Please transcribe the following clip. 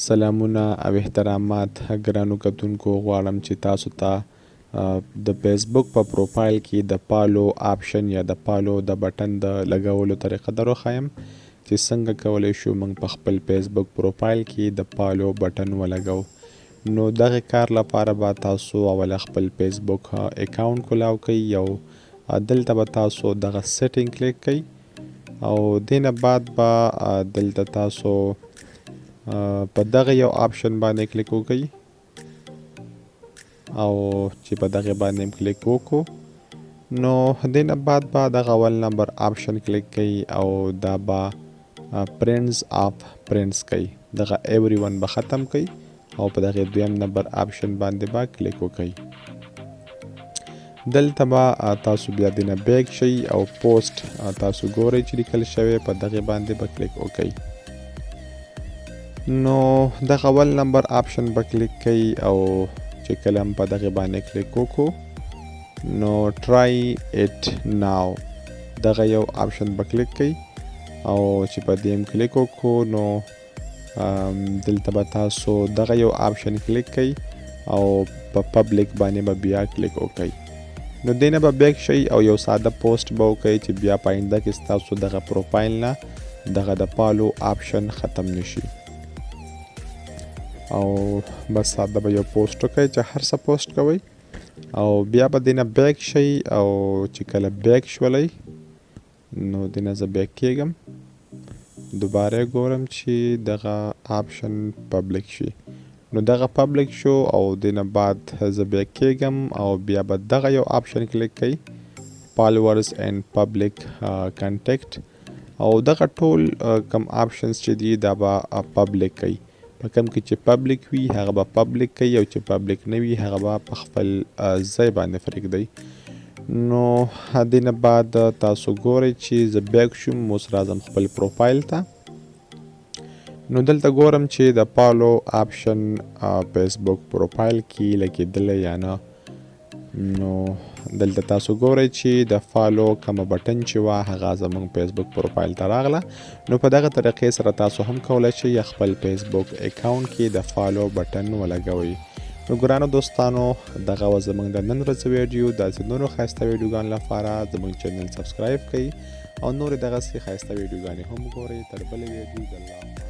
سلامونه او احترامات ګرانو کتونکو، غواړم چې تاسو ته د فیسبوک په پروفایل کې د follow option یا د follow د بټن د لګولو طریقه در وښایم چې څنګه کولی شو موږ په خپل فیسبوک پروفایل کې د follow بټن ولګو. نو دغه کار لپاره به تاسو اوله خپل فیسبوک اکاونټ کولاو کوئ او دلته به تاسو دغه setting کلیک کوئ او دینه بعد به دلته تاسو په دغه یو option باندې کلیک وکړئ او چې په دغه باندې کلیک وکړو، نو دینه بعد به دغه اول نمبر option کلیک کوي او دا به friends of friends کوي، دغه everyone به ختم کوي او په دغه دویم نمبر option باندې به کلیک وکړئ. دلته به تاسو بیا دینه back شئ او پوسټ تاسو ګورئ چې لیکل شوی، په دغه باندې به کلیک وکړئ. نو دغه اول نمبر option به کلیک کوئ او چې کله په دغه باندې کلیک وکړو، نو try it now دغه یو option به کلیک کوئ او چې په دې هم کلیک وکړو، نو دلته به تاسو دغه یو option کلیک کوئ او په public باندې به بیا کلیک وکړئ. نو دینه به back شئ او یو ساده پوسټ به وکړئ چې بیا په آینده کې ستاسو دغه پروفایل نه دغه د follow option ختم نشي. او بس ساده به یو پوسټ وکړئ چې هر څه پوسټ کوئ او بیا به دینه back شئ او چې کله back شولئ، نو دینه زه back کیږم، دوباره ګورم چې دغه option public شي. نو دغه public شو او دینه بعد زه back کیږم او بیا به دغه یو option کلیک کوئ، followers and public contact، او دغه ټول کم options چې دي دا به public کوي. په کم کې چې public وي هغه به public کوي او چې public نه وي هغه به په خپل ځای باندې پرېږدئ. نو دینه بعد تاسو ګورئ چې زه back شوم، اوس راځم خپل پروفایل ته. نو دلته ګورم چې د follow option فیسبوک پروفایل کې لګېدلی یا نه. نو دلته تاسو ګورئ چې د follow کومه بټن چې وه هغه زموږ فیسبوک پروفایل ته راغله. نو په دغه طریقې سره تاسو هم کولی شئ خپل فیسبوک اکاونټ کې د follow بټن ولګوئ. نو ګرانو دوستانو، دغه وه زموږ د نن ورځې ویډیو. داسې نورو ښایسته ویډیوګانو لپاره زموږ channel subscribe کړئ او نورې دغسې ښایسته ویډیوګانې هم وګورئ. تر بلې ویډیو د الله.